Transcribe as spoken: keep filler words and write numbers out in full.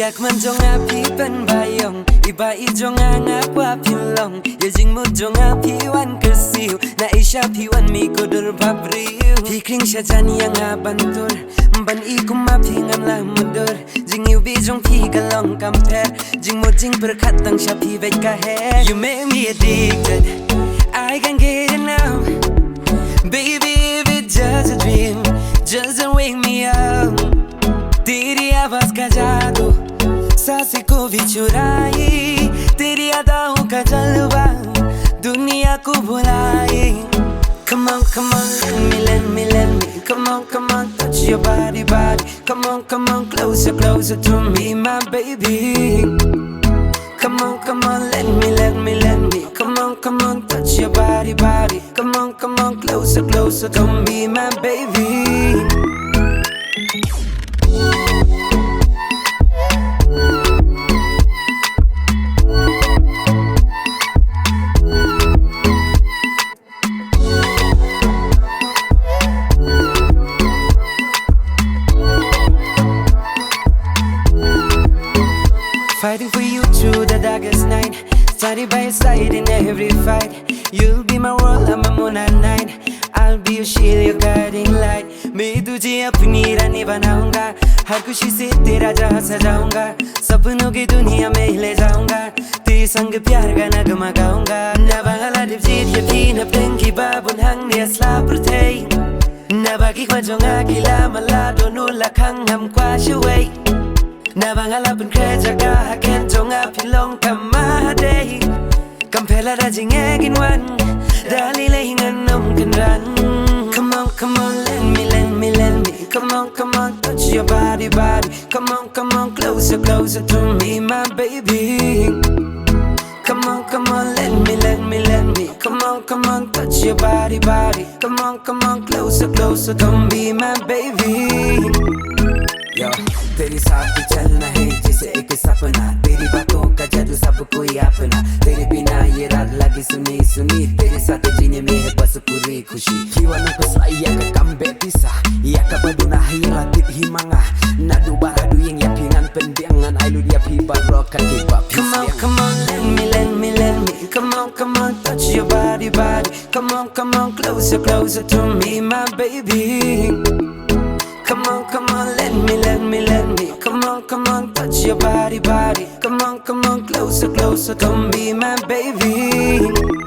Dak man jong nga phi pynbayong, i ba i jong nga nga kwah phin long. Ïa jingmut jong nga phi wan kyrsiew, na i sha phi wan mih ko dur bhabriew. Phi khring sha jan ïa nga ban tur, ban i kum ma phi ngam lah mutdur. Jingiwbih jong phi ka long kam pher, jingmut jingpyrkhat tang sha phi beit ka her. You make me addicted, I can't get enough. Baby, if it's just a dream, just wake me up. तेरी आवाज का जादू सांसें को भी चुराए, तेरी अदाओं का जलवा दुनिया को भुलाए. Come on, come on, let me, let me, let me. Come on, come on, touch your body, body. Come on, come on, closer, closer to me, my baby. Come on, come on, let me, let me, let me. Come on, come on, touch your body, body. Come on, come on, closer, closer to me, my baby. Fighting for you through the darkest night. Side by side in every fight. You'll be my world, I'm a moon at night. I'll be your shield, your guiding light. मैं तुझे अपनी रानी बनाऊंगा, हर खुशी से तेरा जहां सजाऊंगा, सपनों की दुनिया में ले जाऊंगा, तेरे संग प्यार का नगमा गाऊंगा. Naba nga la dip jied ïa phi na pdeng ki ba bun hangne sla pyrthei. Naba ki khmat jong nga ki la mala don u la khang ngam kwah shuwei. Naba nga la pynkhreh jaka ha khmat jong nga phi long kam ma hadei. Kam pher lada jingeh kin wan, da lei lei ngan ym kynran. Come on, come on, let me, let me, let me. Come on, come on, touch your body, body. Come on, come on, closer, closer to me, my baby. Come on, come on, let me, let me, let me. Come on, come on, touch your body, body. Come on, come on, closer, closer, come be my baby. Yo, तेरे साथ चलना है जैसे एक सपना, तेरी बातों का जादू सब कोई अपना, तेरे बिना ये रात लगी सुनी सुनी, तेरे साथ जीने में है बस पूरी खुशी. Kiwa nang pes la ïa ka kam beti sa, ïa ka ba duna ha ïa la tip hi ma nga. Naduh ba haduh ïing ïa phi ngan pynbiang, ngan ai lut ïa phi baroh ka tip ba phi. Come on, come on, let me, let me, let me. Come on, come on, touch your body, body. Come on, come on, closer, closer to me, my baby. Come on, come on, let me, let me, let me. Come on, come on, touch your body, body. Come on, come on, closer, closer, come be my baby.